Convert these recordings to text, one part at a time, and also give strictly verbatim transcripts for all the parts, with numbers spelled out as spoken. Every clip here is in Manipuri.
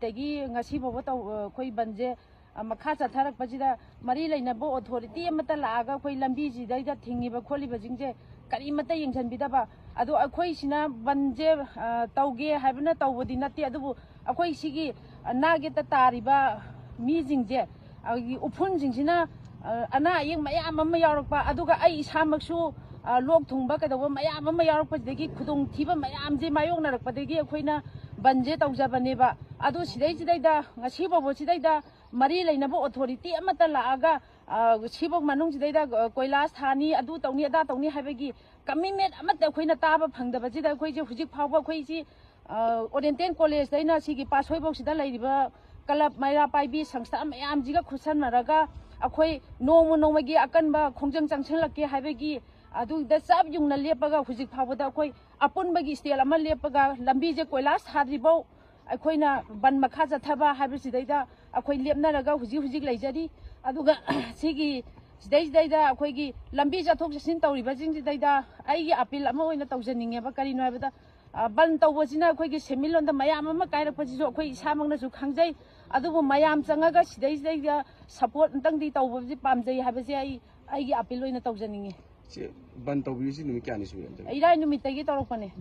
ꯑꯗꯒꯤ ꯉꯁꯤ ꯐꯥꯎꯕ ꯇꯧ-, ꯑꯩꯈꯣꯏ ꯕꯟꯁꯦ, ꯑ, ꯃꯈꯥ ꯆꯠꯊꯔꯛꯄꯁꯤꯗ ꯃꯔꯤ ꯂꯩꯅꯕ ꯑꯣꯊꯣꯔꯤꯇꯤ ꯑꯃꯠꯇ ꯂꯥꯛꯑꯒ ꯑꯩꯈꯣꯏ ꯂꯝꯕꯤꯁꯤꯗꯩꯗ ꯊꯤꯡꯉꯤꯕ ꯈꯣꯠꯂꯤꯕꯁꯤꯡꯁꯦ ꯀꯔꯤꯃꯠꯇ ꯌꯦꯡꯁꯤꯟꯕꯤꯗꯕ꯫ ꯑꯗꯣ ꯑꯩꯈꯣꯏꯁꯤꯅ ꯕꯟꯁꯦ, ꯑ, ꯇꯧꯒꯦ ꯍꯥꯏꯕꯅ ꯇꯧꯕꯗꯤ ꯅꯠꯇꯦ, ꯑꯗꯨꯕꯨ ꯑꯩꯈꯣꯏ ꯁꯤꯒꯤ, ꯑ, ꯅꯥꯛ ꯌꯦꯠꯇ ꯇꯥꯔꯤꯕ ꯃꯤꯁꯤꯡꯁꯦ, ꯑꯩꯈꯣꯏꯒꯤ ꯎꯐꯨꯟꯁꯤꯡꯁꯤꯅ, ꯑ, ꯑꯅꯥ ꯑꯌꯦꯛ ꯃꯌꯥꯝ ꯑꯃ ꯌꯥꯎꯔꯛꯄ, ꯑꯗꯨꯒ ꯑꯩ ꯏꯁꯥꯃꯛꯁꯨ, ꯑ, ꯂꯣꯛ ꯊꯨꯡꯕ ꯀꯩꯗꯧꯕ ꯃꯌꯥꯝ ꯑꯃ ꯌꯥꯎꯔꯛꯄꯁꯤꯗꯒꯤ ꯈꯨꯗꯣꯡꯊꯤꯕ ꯃꯌꯥꯝꯁꯦ ꯃꯥꯌꯣꯛꯅꯔꯛꯄꯗꯒꯤ ꯑꯩꯈꯣꯏꯅ ꯕꯟꯁꯦ ꯇꯧꯖꯕꯅꯦꯕ꯫ ꯑꯗꯨ ꯁꯤꯗꯩꯁꯤꯗꯩꯗ ꯉꯁꯤ ꯐꯥꯎꯕ ꯁꯤꯗꯩꯗ ꯃꯔꯤ ꯂꯩꯅꯕ ꯑꯣꯊꯣꯔꯤꯇꯤ ꯑꯃꯠꯇ ꯂꯥꯛꯑꯒ, ꯑ, ꯁꯤꯐꯧ ꯃꯅꯨꯡꯁꯤꯗꯩꯗ, ꯑ, ꯀꯣꯏꯂꯥꯁ ꯊꯥꯅꯤ, ꯑꯗꯨ ꯇꯧꯅꯤ, ꯑꯗꯥ ꯇꯧꯅꯤ ꯍꯥꯏꯕꯒꯤ ꯀꯃꯤꯠꯃꯦꯟ ꯑꯃꯠꯇ ꯑꯩꯈꯣꯏꯅ ꯇꯥꯕ ꯐꯪꯗꯕꯁꯤꯗ ꯑꯩꯈꯣꯏꯁꯦ ꯍꯧꯖꯤꯛ ꯐꯥꯎꯕ ꯑꯩꯈꯣꯏꯁꯤ, ꯑ, ꯑꯣꯔꯤꯌꯦꯟꯇꯦꯜ ꯀꯣꯂꯦꯖꯇꯩꯅ ꯁꯤꯒꯤ ꯄꯥꯠꯁꯣꯏꯐꯧꯁꯤꯗ ꯂꯩꯔꯤꯕ ꯀ꯭ꯂꯕ, ꯃꯩꯔꯥ ꯄꯥꯏꯕꯤ ꯁꯪꯁꯊꯥ ꯃꯌꯥꯝꯁꯤꯒ ꯈꯨꯠꯁꯝꯅꯔꯒ ꯑꯩꯈꯣꯏ ꯅꯣꯡꯃ ꯅꯣꯡꯃꯒꯤ ꯑꯀꯟꯕ ꯈꯣꯡꯖꯪ ꯆꯪꯁꯤꯜꯂꯛꯀꯦ ꯍꯥꯏꯕꯒꯤ ꯑꯗꯨꯗ ꯆꯞ ꯌꯨꯡꯅ ꯂꯦꯞꯄꯒ ꯍꯧꯖꯤꯛ ꯐꯥꯎꯕꯗ ꯑꯩꯈꯣꯏ ꯑꯄꯨꯟꯕꯒꯤ ꯁ꯭ꯇꯦꯜ ꯑꯃ ꯂꯦꯞꯄꯒ ꯂꯝꯕꯤꯁꯦ ꯀꯣꯏꯂꯥꯁ ꯊꯥꯗ꯭ꯔꯤꯐꯧ ꯑꯩꯈꯣꯏꯅ ꯕꯟ ꯃꯈꯥ ꯆꯠꯊꯕ ꯍꯥꯏꯕꯁꯤꯗꯩꯗ ꯑꯩꯈꯣꯏ ꯂꯦꯞꯅꯔꯒ ꯍꯧꯖꯤꯛ ꯍꯧꯖꯤꯛ ꯂꯩꯖꯔꯤ꯫ ꯑꯗꯨꯒ ꯁꯤꯒꯤ ꯁꯤꯗꯩꯁꯤꯗꯩꯗ ꯑꯩꯈꯣꯏꯒꯤ ꯂꯝꯕꯤ ꯆꯠꯊꯣꯛ ꯆꯠꯁꯤꯟ ꯇꯧꯔꯤꯕꯁꯤꯡꯁꯤꯗꯩꯗ ꯑꯩꯒꯤ ꯑꯄꯤꯜ ꯑꯃ ꯑꯣꯏꯅ ꯇꯧꯖꯅꯤꯡꯉꯦꯕ꯫ ꯀꯔꯤꯅꯣ ꯍꯥꯏꯕꯗ, ꯑ, ꯕꯟ ꯇꯧꯕꯁꯤꯅ ꯑꯩꯈꯣꯏꯒꯤ ꯁꯦꯟꯃꯤꯠꯂꯣꯟꯗ ꯃꯌꯥꯝ ꯑꯃ ꯀꯥꯏꯔꯛꯄꯁꯤꯁꯨ ꯑꯩꯈꯣꯏ ꯏꯁꯥꯃꯛꯅꯁꯨ ꯈꯪꯖꯩ꯫ ꯑꯗꯨꯕꯨ ꯃꯌꯥꯝ ꯆꯪꯉꯒ ꯁꯤꯗꯩꯁꯤꯗꯩꯗ ꯁꯄꯣꯔꯠ ꯑꯝꯇꯪꯗꯤ ꯇꯧꯕꯁꯤ ꯄꯥꯝꯖꯩ ꯍꯥꯏꯕꯁꯦ ꯑꯩ ꯑꯩꯒꯤ ꯑꯄꯤꯜ ꯑꯣꯏꯅ ꯇꯧꯖꯅꯤꯡꯉꯤ꯫ ꯆꯦ, ꯕꯟ ꯇꯧꯕꯤꯔꯤꯁꯤ ꯅꯨꯃꯤꯠ ꯀꯌꯥꯅꯤ ꯁꯨꯔꯦ? ꯏꯔꯥꯏ ꯅꯨꯃꯤꯠꯇꯒꯤ ꯇꯧꯔꯛꯄꯅꯦ꯫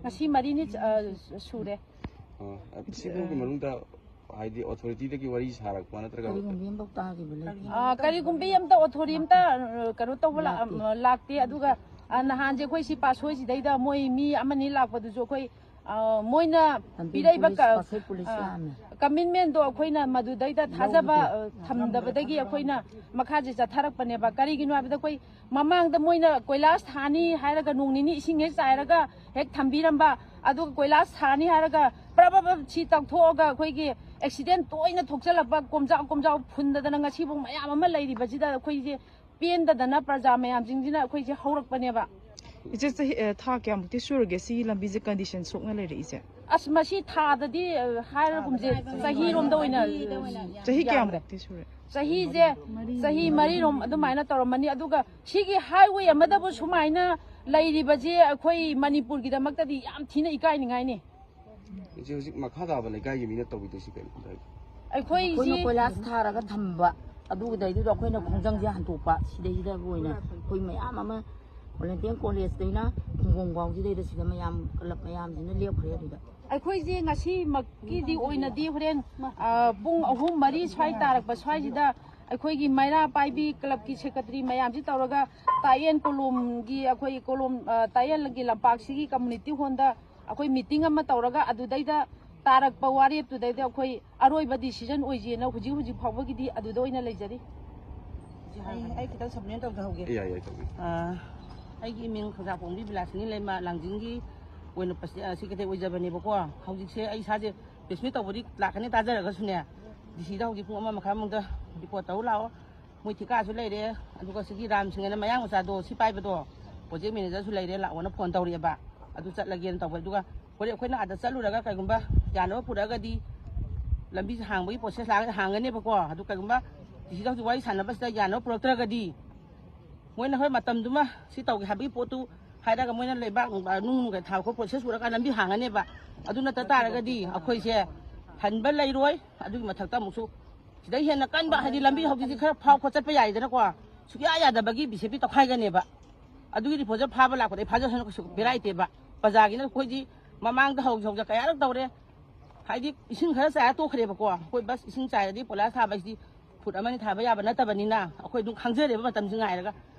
ꯉꯁꯤ ꯃꯔꯤꯅꯤ, ꯑ, ꯁꯨꯔꯦ꯫ ꯑ, ꯁꯤꯐꯥꯎꯒꯤ ꯃꯅꯨꯡꯗ ꯍꯥꯏꯗꯤ ꯑꯣꯊꯣꯔꯤꯇꯤꯗꯒꯤ ꯋꯥꯔꯤ ꯁꯥꯔꯛꯄ ꯅꯠꯇ꯭ꯔꯒ? ꯀꯔꯤꯒꯨꯝꯕꯤ ꯑꯝꯐꯥꯎ ꯇꯥꯈꯤꯕ ꯂꯩꯇꯦ꯫ ꯑ, ꯀꯔꯤꯒꯨꯝꯕꯤ ꯑꯝꯇ ꯑꯣꯊꯣꯔꯤ ꯑꯝꯇ, ꯑ, ꯀꯩꯅꯣ ꯇꯧꯕ ꯂꯥꯛ-, ꯂꯥꯛꯇꯦ꯫ ꯑ, ꯂꯥꯛꯇꯦ꯫ ꯑꯗꯨꯒ, ꯑ, ꯅꯍꯥꯟꯁꯦ ꯑꯩꯈꯣꯏ ꯁꯤ ꯄꯥꯁꯣꯏꯁꯤꯗꯩꯗ ꯃꯣꯏ ꯃꯤ ꯑꯃꯅꯤ ꯂꯥꯛꯄꯗꯨꯁꯨ ꯑꯩꯈꯣꯏ, ꯑ, ꯃꯣꯏꯅ ꯂꯝꯕꯤ ꯄꯤꯔꯛꯏꯕ ꯄꯨꯂꯤꯁ, ꯀ-, ꯄꯥꯁꯣꯏ ꯄꯨꯂꯤꯁ ꯑ, ꯂꯥꯛꯑꯝꯃꯦ꯫ ꯀꯃꯤꯠꯃꯦꯟꯗꯣ ꯑꯩꯈꯣꯏꯅ ꯃꯗꯨꯗꯩꯗ ꯊꯥꯖꯕ, ꯂꯧꯈꯤꯗꯦ꯫ ꯑ, ꯊꯝꯗꯕꯗꯒꯤ ꯑꯩꯈꯣꯏꯅ ꯃꯈꯥꯁꯦ ꯆꯠꯊꯔꯛꯄꯅꯦꯕ꯫ ꯀꯔꯤꯒꯤꯅꯣ ꯍꯥꯏꯕꯗ ꯑꯩꯈꯣꯏ ꯃꯃꯥꯡꯗ ꯃꯣꯏꯅ ꯀꯣꯏꯂꯥꯁ ꯊꯥꯅꯤ ꯍꯥꯏꯔꯒ ꯅꯣꯡ ꯅꯤꯅꯤ ꯏꯁꯤꯡ ꯍꯦꯛ ꯆꯥꯏꯔꯒ ꯍꯦꯛ ꯊꯝꯕꯤꯔꯝꯕ, ꯑꯗꯨꯒ ꯀꯣꯏꯂꯥꯁ ꯊꯥꯅꯤ ꯍꯥꯏꯔꯒ ꯄ꯭ꯔꯞ ꯄ꯭ꯔꯞ ꯄ꯭ꯔꯞ ꯁꯤ ꯇꯧꯊꯣꯛꯑꯒ ꯑꯩꯈꯣꯏꯒꯤ ꯑꯦꯛꯁꯤꯗꯦꯟ ꯇꯣꯏꯅ ꯊꯣꯛꯆꯜꯂꯛꯄ, ꯀꯣꯝꯖꯥꯎ ꯀꯣꯝꯖꯥꯎ ꯐꯨꯟꯗꯗꯅ ꯉꯁꯤꯐꯥꯎ ꯃꯌꯥꯝ ꯑꯃ ꯂꯩꯔꯤꯕꯁꯤꯗ ꯑꯩꯈꯣꯏꯁꯦ ꯄꯦꯟꯗꯗꯅ ꯄ꯭ꯔꯖꯥ ꯃꯌꯥꯝꯁꯤꯡꯁꯤꯅ ꯑꯩꯈꯣꯏꯁꯦ ꯍꯧꯔꯛꯄꯅꯦꯕ꯫ ꯏꯆꯦ, ꯆꯍꯤ, ꯑ, ꯊꯥ ꯀꯌꯥꯃꯨꯛꯇꯤ ꯁꯨꯔꯒꯦ ꯁꯤꯒꯤ ꯂꯝꯕꯤꯁꯦ ꯀꯟꯗꯤꯁꯟ ꯁꯣꯛꯅ ꯂꯩꯔꯛꯏꯁꯦ? ꯑꯁ, ꯃꯁꯤ ꯊꯥꯗꯗꯤ, ꯑ, ꯍꯥꯏꯔꯒꯨꯝꯁꯦ, ꯆꯍꯤꯔꯣꯝꯗ ꯑꯣꯏꯅ ꯆꯍꯤ ꯌꯥꯝꯈ꯭ꯔꯦ꯫ ꯀꯌꯥꯃꯨꯛꯇꯤ ꯁꯨꯔꯦ? ꯆꯍꯤꯁꯦ, ꯆꯍꯤ ꯃꯔꯤꯔꯣꯝ ꯑꯗꯨꯃꯥꯏꯅ ꯇꯧꯔꯝꯃꯅꯤ꯫ ꯑꯗꯨꯒ ꯁꯤꯒꯤ ꯍꯥꯏꯋꯦ ꯑꯃꯗꯕꯨ ꯁꯨꯃꯥꯏꯅ ꯂꯩꯔꯤꯕꯁꯦ ꯑꯩꯈꯣꯏ ꯃꯅꯤꯄꯨꯔꯒꯤꯗꯃꯛꯇꯗꯤ ꯌꯥꯝ ꯊꯤꯅ ꯏꯀꯥꯏꯅꯤꯡꯉꯥꯏꯅꯤ꯫ ꯏꯆꯦ, ꯍꯧꯖꯤꯛ ꯃꯈꯥ ꯇꯥꯕ ꯂꯩꯀꯥꯏꯒꯤ ꯃꯤꯅ ꯇꯧꯕꯤꯗꯣꯏꯁꯤ ꯀꯩꯅꯣ? ꯑꯩꯈꯣꯏꯁꯤ ꯑꯩꯈꯣꯏꯅ ꯀꯣꯏꯂꯥꯁ ꯊꯥꯔꯒ ꯊꯝꯕ, ꯑꯗꯨꯗꯩꯗꯨꯗ ꯑꯩꯈꯣꯏꯅ ꯈꯣꯡꯖꯪꯁꯦ ꯍꯟꯗꯣꯛꯄ, ꯁꯤꯗꯩꯁꯤꯗ ꯑꯣꯏꯅ ꯑꯩꯈꯣꯏ ꯃꯌꯥꯝ ꯑꯃ ꯋꯥꯂꯦꯟꯇꯤꯌꯔ ꯀꯣꯂꯦꯖꯇꯩꯅ ꯈꯨꯡꯒꯣꯡ ꯐꯥꯎꯁꯤꯗꯩꯗ ꯁꯤꯗ ꯃꯌꯥꯝ ꯀ꯭ꯂꯕ ꯃꯌꯥꯝꯁꯤꯅ ꯂꯦꯞꯈ꯭ꯔꯦ꯫ ꯑꯗꯨꯗ ꯑꯩꯈꯣꯏꯁꯦ ꯉꯁꯤꯃꯛꯀꯤꯗꯤ ꯑꯣꯏꯅꯗꯤ ꯍꯣꯔꯦꯟ, ꯑ, ꯄꯨꯡ ꯑꯍꯨꯝ ꯃꯔꯤ ꯁ꯭ꯋꯥꯏ ꯇꯥꯔꯛꯄ ꯁ꯭ꯋꯥꯏꯁꯤꯗ ꯑꯩꯈꯣꯏꯒꯤ ꯃꯩꯔꯥ ꯄꯥꯏꯕꯤ ꯀ꯭ꯂꯕꯀꯤ ꯁꯦꯀ꯭ꯔꯦꯇꯔꯤ ꯃꯌꯥꯝꯁꯤ ꯇꯧꯔꯒ ꯇꯥꯛꯌꯦꯟ ꯀꯣꯂꯣꯝꯒꯤ, ꯑꯩꯈꯣꯏ ꯀꯣꯂꯣꯝ, ꯑ, ꯇꯥꯛꯌꯦꯟꯒꯤ ꯂꯝꯄꯥꯛꯁꯤꯒꯤ ꯀꯝꯃꯨꯅꯤꯇꯤ ꯍꯣꯜꯗ ꯑꯩꯈꯣꯏ ꯃꯤꯇꯤꯡ ꯑꯃ ꯇꯧꯔꯒ ꯑꯗꯨꯗꯩꯗ ꯇꯥꯔꯛꯄ ꯋꯥꯔꯦꯞꯇꯨꯗꯩꯗ ꯑꯩꯈꯣꯏ ꯑꯔꯣꯏꯕ ꯗꯤꯁꯤꯖꯟ ꯑꯣꯏꯁꯦꯅ ꯍꯧꯖꯤꯛ ꯍꯧꯖꯤꯛ ꯐꯥꯎꯕꯒꯤꯗꯤ ꯑꯗꯨꯗ ꯑꯣꯏꯅ ꯂꯩꯖꯔꯤ꯫ ꯑꯩ ꯑꯩ ꯈꯤꯇꯪ ꯁꯕꯃꯤꯠ ꯇꯧꯖꯍꯧꯒꯦ꯫ ꯌꯥꯏ, ꯌꯥꯏ, ꯇꯧꯕꯤꯌꯨ꯫ ꯑꯥ, ꯑꯩꯒꯤ ꯏꯃꯤꯡ ꯈꯪꯖꯥꯄꯣꯡꯕꯤ ꯕꯤꯂꯥꯁꯤꯅꯤ ꯂꯩꯃ, ꯂꯥꯡꯖꯤꯡꯒꯤ ꯑꯣꯏꯅ ꯄ꯭ꯔꯁꯤ-, ꯑꯥ, ꯁꯦꯀ꯭ꯔꯦꯇꯔꯤ ꯑꯣꯏꯖꯕꯅꯦꯕꯀꯣ꯫ ꯍꯧꯖꯤꯛꯁꯦ ꯑꯩ ꯏꯁꯥꯁꯦ ꯄ꯭ꯔꯦꯁ ꯃꯤꯠ ꯇꯧꯕꯗꯤ ꯂꯥꯛꯀꯅꯤ ꯇꯥꯖꯔꯒꯁꯨꯅꯦ, ꯗꯤ ꯁꯤꯗ ꯍꯧꯖꯤꯛ ꯄꯨꯡ ꯑꯃ ꯃꯈꯥꯏ ꯃꯅꯨꯡꯗ ꯔꯤꯄꯣꯔꯠ ꯇꯧꯔꯨ ꯂꯥꯛꯑꯣ꯫ ꯃꯣꯏ ꯊꯤꯀꯥꯁꯨ ꯂꯩꯔꯦ, ꯑꯗꯨꯒ ꯁꯤꯒꯤ ꯔꯥꯝ ꯁꯤꯡ ꯍꯥꯏꯅ ꯃꯌꯥꯡ ꯃꯆꯥꯗꯣ, ꯁꯤ ꯄꯥꯏꯕꯗꯣ, ꯄ꯭ꯔꯣꯖꯦꯛ ꯃꯦꯅꯦꯖꯔꯁꯨ ꯂꯩꯔꯦ, ꯂꯥꯛꯑꯣꯅ ꯐꯣꯟ ꯇꯧꯔꯛꯑꯦꯕ꯫ ꯑꯗꯨ ꯆꯠꯂꯒꯦꯅ ꯇꯧꯕ꯫ ꯑꯗꯨꯒ ꯍꯣꯔꯦꯟ ꯑꯩꯈꯣꯏꯅ ꯑꯥꯗ ꯆꯠꯂꯨꯔꯒ ꯀꯩꯒꯨꯝꯕ ꯌꯥꯅꯕ ꯄꯨꯔꯛꯑꯒꯗꯤ ꯂꯝꯕꯤꯁꯦ ꯍꯥꯡꯕꯒꯤ ꯄ꯭ꯔꯣꯁꯦꯁ ꯂꯥꯛꯑꯒꯗꯤ ꯍꯥꯡꯒꯅꯦꯕꯀꯣ꯫ ꯑꯗꯨ ꯀꯩꯒꯨꯝꯕ ꯗꯤ ꯁꯤꯗ ꯍꯧꯖꯤꯛ ꯋꯥꯔꯤ ꯁꯥꯟꯅꯕꯁꯤꯗ ꯌꯥꯅꯕ ꯄꯨꯔꯛꯇ꯭ꯔꯒꯗꯤ ꯃꯣꯏꯅ ꯍꯣꯏ ꯃꯇꯝꯗꯨꯃ ꯁꯤ ꯇꯧꯒꯦ ꯍꯥꯏꯕꯒꯤ ꯄꯣꯠꯇꯨ ꯍꯥꯏꯔꯒ ꯃꯣꯏꯅ ꯂꯩꯕꯥꯛ ꯅꯨꯡ ꯀꯩ ꯊꯥꯕ ꯈꯣꯠꯄ ꯄ꯭ꯔꯣꯁꯦꯁ ꯄꯨꯔꯛꯑꯀꯥꯟꯗ ꯂꯝꯕꯤ ꯍꯥꯡꯒꯅꯦꯕ꯫ ꯑꯗꯨ ꯅꯠꯇ ꯇꯥꯔꯒꯗꯤ ꯑꯩꯈꯣꯏꯁꯦ ꯍꯟꯕ ꯂꯩꯔꯣꯏ꯫ ꯑꯗꯨꯒꯤ ꯃꯊꯛꯇ ꯑꯃꯨꯛꯁꯨ ꯁꯤꯗꯩ ꯍꯦꯟꯅ ꯀꯟꯕ ꯍꯥꯏꯗꯤ ꯂꯝꯕꯤ ꯍꯧꯖꯤꯛꯇꯤ ꯈꯔ ꯐꯥꯎ ꯈꯣꯠ ꯆꯠꯄ ꯌꯥꯏꯗꯅꯀꯣ, ꯁꯨꯛꯌꯥ ꯌꯥꯗꯕꯒꯤ ꯕꯤ ꯖꯦ ꯄꯤ ꯇꯧꯈꯥꯏꯒꯅꯦꯕ꯫ ꯑꯗꯨꯒꯤ ꯔꯤꯄꯣꯔꯠꯁꯦ ꯐꯥꯕ ꯂꯥꯛꯄꯗ ꯑꯩ ꯐꯥꯖꯁꯅꯨ, ꯀꯩꯁꯨ ꯕꯦꯔꯥ ꯂꯩꯇꯦꯕ꯫ ꯄ꯭ꯔꯖꯥꯒꯤꯅ ꯑꯩꯈꯣꯏꯗꯤ ꯃꯃꯥꯡꯗ ꯍꯧ ꯍꯧꯖ ꯀꯌꯥꯔꯛ ꯇꯧꯔꯦ꯫ ꯍꯥꯏꯗꯤ ꯏꯁꯤꯡ ꯈꯔ ꯆꯥꯏꯔ ꯇꯣꯛꯈ꯭ꯔꯦꯕꯀꯣ꯫ ꯑꯩꯈꯣꯏ ꯕꯁ ꯏꯁꯤꯡ ꯆꯥꯏꯔꯗꯤ ꯀꯣꯏꯂꯥꯁ ꯊꯥꯕ ꯍꯥꯏꯁꯤꯗꯤ ꯐꯨꯠ ꯑꯃꯅꯤ ꯊꯥꯕ ꯌꯥꯕ ꯅꯠꯇꯕꯅꯤꯅ ꯑꯩꯈꯣꯏ ꯑꯗꯨꯝ ꯈꯪꯖꯔꯦꯕ ꯃꯇꯝꯁꯤ ꯉꯥꯏꯔꯒ꯫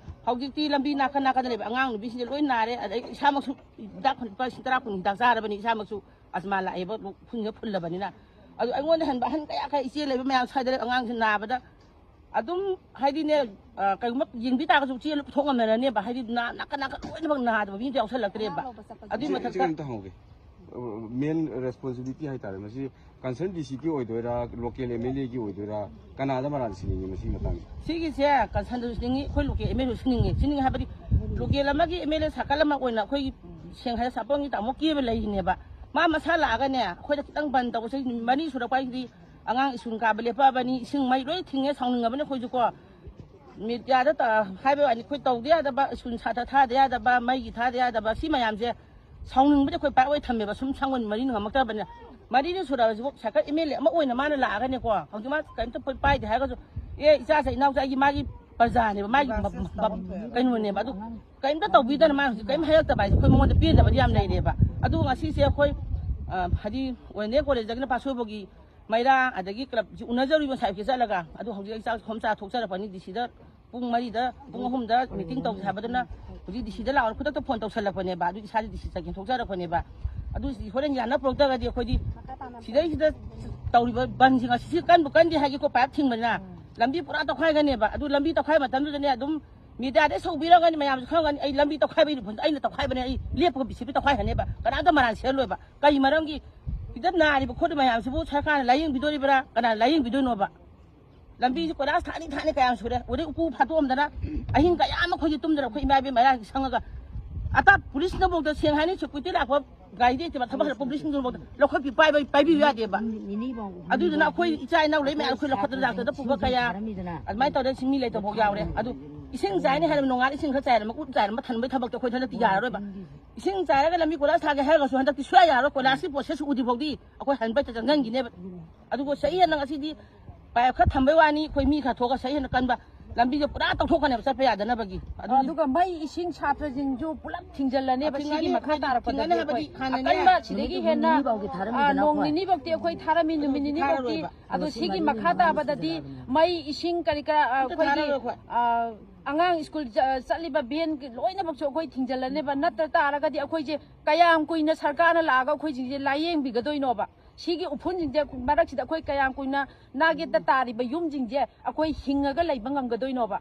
ꯍꯧꯖꯤꯛꯇꯤ ꯂꯝꯕꯤ ꯅꯥꯀꯟ ꯅꯥꯀꯟꯗ ꯂꯩꯕ ꯑꯉꯥꯡ ꯅꯨꯄꯤꯁꯤꯡꯁꯦ ꯂꯣꯏ ꯅꯥꯔꯦ꯫ ꯑꯗꯩ ꯏꯁꯥꯃꯛꯁꯨ ꯍꯤꯗꯥꯛ ꯂꯨꯄꯥ ꯂꯤꯁꯤꯡ ꯇꯔꯥ ꯀꯨꯟ ꯍꯤꯗꯥꯛ ꯆꯥꯔꯕꯅꯤ ꯏꯁꯥꯃꯛꯁꯨ꯫ ꯑꯁꯃꯥ ꯂꯥꯛꯑꯦꯕ ꯂꯣꯛ ꯈꯨꯟꯁꯦ ꯐꯨꯜꯂꯕꯅꯤꯅ꯫ ꯑꯗꯨ ꯑꯩꯉꯣꯟꯗ ꯍꯟꯕ ꯑꯍꯟ ꯀꯌꯥ ꯀꯌꯥ ꯏꯆꯦ ꯂꯩꯕ ꯃꯌꯥꯝ ꯁ꯭ꯋꯥꯏꯗ ꯂꯩꯕ ꯑꯉꯥꯡꯁꯤꯡ ꯅꯥꯕꯗ ꯑꯗꯨꯝ ꯍꯥꯏꯗꯤꯅꯦ, ꯑ, ꯀꯩꯒꯨꯝꯕ ꯌꯦꯡꯕꯤ ꯇꯥꯔꯒꯁꯨ ꯆꯦ ꯄꯨꯊꯣꯛ ꯉꯝꯅꯔꯅꯦꯕ꯫ ꯍꯥꯏꯗꯤ ꯅꯥ-, ꯅꯥꯀꯟ ꯅꯥꯀꯟ ꯂꯣꯏꯅꯃꯛ ꯅꯥꯗꯕ ꯃꯤ ꯑꯝꯇ ꯌꯥꯎꯁꯜꯂꯛꯇ꯭ꯔꯦꯕ꯫ ꯑꯗꯨꯏ ꯏꯆꯦ, ꯏꯆꯦ, ꯃꯊꯛꯇ ꯀꯩꯅꯣꯝꯇ ꯍꯪꯍꯧꯒꯦ꯫ ꯃꯦꯟ ꯔꯦꯁꯄꯣꯟꯁꯤꯕꯤꯂꯤꯇꯤ ꯍꯥꯏꯇꯥꯔꯦ ꯃꯁꯤ ꯀꯟꯁꯔꯟ ꯗꯤ ꯁꯤꯒꯤ ꯑꯣꯏꯗꯣꯏꯔꯥ, ꯂꯣꯀꯦꯜ ꯑꯦꯝ ꯑꯦꯜ ꯑꯦꯒꯤ ꯑꯣꯏꯗꯣꯏꯔꯥ, ꯀꯅꯥꯗ ꯃꯔꯥꯜ ꯁꯤꯟꯅꯤꯡꯉꯤ ꯃꯁꯤꯒꯤ ꯃꯇꯥꯡꯁꯦ? ꯁꯤꯒꯤꯁꯦ ꯀꯟꯁꯔꯟꯗꯁꯨ ꯁꯤꯟꯅꯤꯡꯉꯤ, ꯑꯩꯈꯣꯏ ꯂꯣꯀꯦꯜ ꯑꯦꯝ ꯑꯦꯜ ꯑꯦꯁꯨ ꯁꯤꯟꯅꯤꯡꯉꯤ꯫ ꯁꯤꯟꯅꯤꯡꯉꯤ ꯍꯥꯏꯕꯗꯤ ꯂꯣꯀꯦꯜ ꯑꯃꯒꯤ ꯑꯦꯝ ꯑꯦꯜ ꯑꯦ ꯁꯥꯔꯀꯜ ꯑꯃ ꯑꯣꯏꯅ ꯑꯩꯈꯣꯏꯒꯤ ꯁꯦꯡ ꯍꯥꯏꯔ ꯁꯥꯄꯣꯟꯒꯤ ꯇꯥꯃꯣ ꯀꯦꯕ ꯂꯩꯔꯤꯅꯦꯕ꯫ ꯃꯥ ꯃꯁꯥ ꯂꯥꯛꯑꯒꯅꯦ ꯑꯩꯈꯣꯏꯗ ꯈꯤꯇꯪ ꯕꯟ ꯇꯧꯕꯁꯦ ꯅꯨꯃꯤꯠ ꯃꯔꯤ ꯁꯨꯔꯛꯄ ꯍꯥꯏꯁꯤꯗꯤ ꯑꯉꯥꯡ ꯁ꯭ꯀꯨꯜ ꯀꯥꯕ ꯂꯦꯞꯄꯛꯑꯕꯅꯤ, ꯏꯁꯤꯡ ꯃꯩ ꯂꯣꯏ ꯊꯤꯡꯉꯦ, ꯁꯥꯎꯅꯤꯡꯉꯕꯅꯤ ꯑꯩꯈꯣꯏꯁꯨ ꯀꯣ꯫ ꯃꯤꯗꯤꯌꯥꯗ ꯇ-, ꯍꯥꯏꯕ ꯋꯥꯅꯤ, ꯑꯩꯈꯣꯏ ꯇꯧꯗ ꯌꯥꯗꯕ, ꯁ꯭ꯀꯨꯜ ꯁꯥꯇ꯭ꯔ ꯊꯥꯗ ꯌꯥꯗꯕ, ꯃꯩꯒꯤ ꯊꯥꯗ ꯌꯥꯗꯕ, ꯁꯤ ꯃꯌꯥꯝꯁꯦ ꯁꯥꯎꯅꯤꯡꯕꯗꯤ ꯑꯩꯈꯣꯏ ꯄꯥꯏ ꯑꯣꯏ ꯊꯝꯃꯦꯕ, ꯁꯨꯝ ꯁꯪꯒꯣꯟ ꯃꯔꯤꯅ ꯉꯝꯃꯛꯇꯕꯅꯤꯅ꯫ ꯃꯔꯤꯅ ꯁꯨꯔꯛꯑꯁꯤꯕꯨ ꯁꯥꯏꯀꯜ ꯑꯦꯝ ꯑꯦꯜ ꯑꯦ ꯑꯃ ꯑꯣꯏꯅ ꯃꯥꯅ ꯂꯥꯛꯑꯒꯅꯦꯀꯣ, ꯍꯧꯖꯤꯛ ꯃꯥ ꯀꯔꯤꯝꯇ ꯄꯥꯏꯗꯦ ꯍꯥꯏꯔꯒꯁꯨ, "ꯑꯦ, ꯏꯆꯥꯁꯦ, ꯏꯅꯥꯎꯆꯥ, ꯑꯩꯒꯤ ꯃꯥꯒꯤ ꯄ꯭ꯔꯖꯥꯅꯦꯕ, ꯃꯥꯒꯤ ꯃ-, ꯃ-, ꯀꯩꯅꯣꯅꯦꯕ꯫ ꯑꯗꯨ ꯀꯔꯤꯝꯇ ꯇꯧꯕꯤꯗꯅ ꯃꯥ ꯍꯧꯖꯤꯛ ꯀꯔꯤꯝ ꯍꯥꯏꯔꯛꯇꯕ ꯍꯥꯏꯁꯦ ꯑꯩꯈꯣꯏ ꯃꯉꯣꯟꯗ ꯄꯦꯟꯗꯕꯗꯤ ꯌꯥꯝ ꯂꯩꯔꯦꯕ꯫ ꯑꯗꯨ ꯉꯁꯤꯁꯦ ꯑꯩꯈꯣꯏ, ꯑ, ꯍꯥꯏꯗꯤ ꯑꯣꯔꯦꯟꯇꯦꯜ ꯀꯣꯂꯦꯖꯇꯒꯤꯅ ꯄꯥꯁꯣꯏꯕꯒꯤ ꯃꯩꯔꯥ, ꯑꯗꯒꯤ ꯀ꯭ꯂꯕꯁꯤ ꯎꯅꯖꯔꯨꯏꯕ ꯉꯁꯥꯏ ꯑꯌꯨꯛꯁꯦ ꯆꯠꯂꯒ꯫ ꯑꯗꯨ ꯍꯧꯖꯤꯛ ꯑꯩ ꯆꯥꯛ ꯍꯣꯝ ꯆꯥ ꯊꯣꯛꯆꯔꯛꯄꯅꯤ ꯗꯤ ꯁꯤꯗ꯫ ꯄꯨꯡ ꯃꯔꯤꯗ, ꯄꯨꯡ ꯑꯍꯨꯝꯗ ꯃꯤꯇꯤꯡ ꯇꯧꯁꯦ ꯍꯥꯏꯕꯗꯨꯅ ꯍꯧꯖꯤꯛ ꯗꯤ ꯁꯤꯗ ꯂꯥꯛꯑꯣ ꯈꯨꯗꯛꯇ ꯐꯣꯟ ꯇꯧꯁꯜꯂꯛꯄꯅꯦꯕ꯫ ꯑꯗꯨ ꯏꯁꯥꯗꯤ ꯗꯤ ꯁꯤ ꯆꯠꯀꯦ ꯊꯣꯛꯆꯔꯛꯄꯅꯦꯕ꯫ ꯑꯗꯨ ꯁꯤ ꯍꯣꯔꯦꯟ ꯌꯥꯅ ꯄꯨꯔꯛꯇ꯭ꯔꯒꯗꯤ ꯑꯩꯈꯣꯏꯗꯤ ꯁꯤꯗꯩꯁꯤꯗ ꯇꯧꯔꯤꯕ ꯕꯟꯁꯤꯡ ꯑꯁꯤ ꯀꯟꯕꯨ ꯀꯟꯗꯦ ꯍꯥꯏꯒꯦꯀꯣ, ꯄꯥꯏꯞ ꯊꯤꯡꯕꯅꯤꯅ ꯂꯝꯕꯤ ꯄꯨꯔꯥ ꯇꯧꯈꯥꯏꯒꯅꯦꯕ꯫ ꯑꯗꯨ ꯂꯝꯕꯤ ꯇꯧꯈꯥꯏ ꯃꯇꯝꯗꯨꯗꯅꯦ ꯑꯗꯨꯝ ꯃꯤꯗꯤꯌꯥꯗ ꯁꯧꯕꯤꯔꯝꯒꯅꯤ, ꯃꯌꯥꯝꯁꯨ ꯈꯪꯒꯅꯤ꯫ ꯑꯩ ꯂꯝꯕꯤ ꯇꯧꯈꯥꯏꯕꯒꯤ ꯔꯤꯐꯟꯗꯣ ꯑꯩꯅ ꯇꯧꯈꯥꯏꯕꯅꯦ, ꯑꯩ ꯂꯦꯞꯄꯒ ꯕꯤ ꯖꯦ ꯄꯤ ꯇꯧꯈꯥꯏꯍꯟꯅꯦꯕ꯫ ꯀꯅꯥꯝꯇ ꯃꯔꯥꯜ ꯁꯤꯍꯜꯂꯣꯏꯕ꯫ ꯀꯩ ꯃꯔꯝꯒꯤ? ꯁꯤꯗ ꯅꯥꯔꯤꯕ ꯈꯣꯠꯂꯤꯕ ꯃꯌꯥꯝꯁꯤꯕꯨ ꯁꯔꯀꯥꯔꯅ ꯂꯥꯏꯌꯦꯡꯕꯤꯗꯣꯔꯤꯕ꯭ꯔꯥ? ꯀꯅꯥꯅ ꯂꯥꯏꯌꯦꯡꯕꯤꯗꯣꯏꯅꯣꯕ? ꯂꯝꯕꯤꯁꯤ ꯀꯣꯏꯂꯥꯁ ꯊꯥꯅꯤ ꯊꯥꯅꯤ ꯀꯌꯥꯝ ꯁꯨꯔꯦ꯫ ꯑꯗꯩ ꯎꯀꯨ ꯐꯥꯠꯇꯣꯛꯑꯝꯗꯅ ꯑꯍꯤꯡ ꯀꯌꯥ ꯑꯃ ꯑꯩꯈꯣꯏꯁꯦ ꯇꯨꯝꯗꯅ ꯑꯩꯈꯣꯏ ꯏꯃꯥ ꯏꯕꯦꯟ ꯃꯌꯥꯝꯁꯤ ꯁꯪꯉꯒ ꯑꯇꯥ ꯄꯨꯂꯤꯁꯅꯐꯥꯎꯗ ꯁꯦꯡ ꯍꯥꯏꯅꯤ ꯁꯦꯀꯨꯔꯤꯇꯤ ꯂꯥꯛꯄ ꯒꯥꯔꯤꯗ ꯊꯕꯛ ꯍꯜꯂꯛꯄ ꯄꯨꯂꯤꯁꯁꯤꯡꯗꯨꯐꯥꯎꯗ ꯂꯧꯈꯠꯄꯤ ꯄꯥꯏꯕ ꯄꯥꯏꯕꯤꯌꯨ ꯌꯥꯗꯦꯕ꯫ ꯑꯗꯨꯗꯨꯅ ꯑꯩꯈꯣꯏ ꯏꯆꯥ ꯏꯅꯥꯎ ꯂꯩ ꯃꯌꯥꯝ ꯑꯩꯈꯣꯏ ꯂꯧꯈꯠꯇꯅ ꯗꯥꯛꯇꯔꯗ ꯄꯨꯕ ꯀꯌꯥ ꯑꯗꯨꯃꯥꯏꯅ ꯇꯧꯗꯅ ꯁꯤ ꯃꯤ ꯂꯩꯇꯕꯐꯥꯎ ꯌꯥꯎꯔꯦ꯫ ꯑꯗꯨ ꯏꯁꯤꯡ ꯆꯥꯏꯅꯤ ꯍꯥꯏꯔꯕ ꯅꯣꯡꯉꯥꯜ ꯏꯁꯤꯡ ꯈꯔ ꯆꯥꯏꯔꯝꯃ ꯎꯠ ꯆꯥꯏꯔꯝꯃ ꯊꯟꯕꯩ ꯊꯕꯛꯇꯤ ꯑꯩꯈꯣꯏ ꯍꯟꯗꯛꯇꯤ ꯌꯥꯔꯔꯣꯏꯕ꯫ ꯏꯁꯤꯡ ꯆꯥꯏꯔꯒ ꯂꯝꯕꯤ ꯀꯣꯏꯂꯥꯁ ꯊꯥꯒꯦ ꯍꯥꯏꯔꯒꯁꯨ ꯍꯟꯗꯛꯇꯤ ꯁꯨꯡꯌꯥ ꯌꯥꯔꯔꯣꯏ꯫ ꯀꯣꯏꯂꯥꯁꯀꯤ ꯄ꯭ꯔꯣꯁꯦꯁ ꯎꯗ꯭ꯔꯤꯐꯥꯎꯗꯤ ꯑꯩꯈꯣꯏ ꯍꯟꯕꯩ ꯆꯪꯁꯤꯟꯈꯤꯅꯦꯕ꯫ ꯑꯗꯨꯒ ꯆꯍꯤ ꯍꯦꯟꯅ ꯉꯁꯤꯗꯤ ꯄꯥꯏꯞ ꯈꯔ ꯊꯝꯕꯩ ꯋꯥꯅꯤ, ꯑꯩꯈꯣꯏ ꯃꯤ ꯈꯔ ꯊꯣꯛꯑꯒ ꯆꯍꯤ ꯍꯦꯟꯅ ꯀꯟꯕ ꯂꯝꯕꯤꯁꯦ ꯄꯨꯔꯥ ꯇꯧꯊꯣꯛꯀꯅꯦꯕ ꯆꯠꯄ ꯌꯥꯗꯅꯕꯒꯤ꯫ ꯑꯗꯨꯒꯤ ꯑꯗꯨꯒ ꯃꯩ ꯏꯁꯤꯡ ꯁꯥꯇ꯭ꯔꯁꯤꯡꯁꯨ ꯄꯨꯂꯞ ꯊꯤꯡꯖꯤꯜꯂꯅꯦꯕ ꯁꯤꯒꯤ ꯊꯤꯡꯒꯅꯤ, ꯃꯈꯥ ꯇꯥꯔꯛꯄꯗꯗꯤ ꯊꯤꯡꯒꯅꯤ ꯍꯥꯏꯕꯗꯤ ꯑꯩꯈꯣꯏ ꯍꯥꯟꯅꯅꯦ ꯑꯀꯟꯕ ꯁꯤꯗꯒꯤ ꯅꯨꯃꯤꯠ ꯍꯦꯟꯅ, ꯍꯨꯝꯅꯤꯐꯥꯎꯗꯤ ꯑꯥ, ꯊꯥꯔꯝꯃꯤꯗꯅ ꯅꯣꯡ ꯑꯩꯈꯣꯏ꯫ ꯅꯤꯅꯤꯐꯧꯗꯤ ꯑꯩꯈꯣꯏ ꯊꯥꯔꯝꯃꯤ, ꯅꯨꯃꯤꯠ ꯅꯤꯅꯤꯐꯧꯗꯤ꯫ ꯊꯥꯔꯔꯣꯏꯕ꯫ ꯑꯗꯣ ꯁꯤꯒꯤ ꯃꯈꯥ ꯇꯥꯕꯗꯗꯤ ꯃꯩ ꯏꯁꯤꯡ ꯀꯔꯤ ꯀꯔꯥ, ꯑꯥ, ꯑꯝꯇ ꯑꯩꯈꯣꯏꯒꯤ, ꯊꯥꯔꯔꯣꯏ ꯑꯩꯈꯣꯏ꯫ ꯑꯥ, ꯑꯉꯥꯡ ꯁ꯭ꯀꯨꯜ ꯆ-, ꯆꯠꯂꯤꯕ ꯚꯦꯟ ꯂꯣꯏꯅꯃꯛꯁꯨ ꯑꯩꯈꯣꯏ ꯊꯤꯡꯖꯤꯜꯂꯅꯦꯕ꯫ ꯅꯠꯇ ꯇꯥꯔꯒꯗꯤ ꯑꯩꯈꯣꯏꯁꯦ ꯀꯌꯥꯝ ꯀꯨꯏꯅ ꯁꯔꯀꯥꯔꯅ ꯂꯥꯛꯑꯒ ꯑꯩꯈꯣꯏꯁꯤꯡꯁꯦ ꯂꯥꯏꯌꯦꯡꯕꯤꯒꯗꯣꯏꯅꯣꯕ? ꯁꯤꯒꯤ ꯎꯐꯨꯟꯁꯤꯡꯁꯦ ꯃꯔꯛꯁꯤꯗ ꯑꯩꯈꯣꯏ ꯀꯌꯥꯝ ꯀꯨꯏꯅ ꯅꯥꯒꯦꯠꯇ ꯇꯥꯔꯤꯕ ꯌꯨꯝꯁꯤꯡꯁꯦ ꯑꯩꯈꯣꯏ ꯍꯤꯡꯉꯒ ꯂꯩꯕ ꯉꯝꯒꯗꯣꯏꯅꯣꯕ?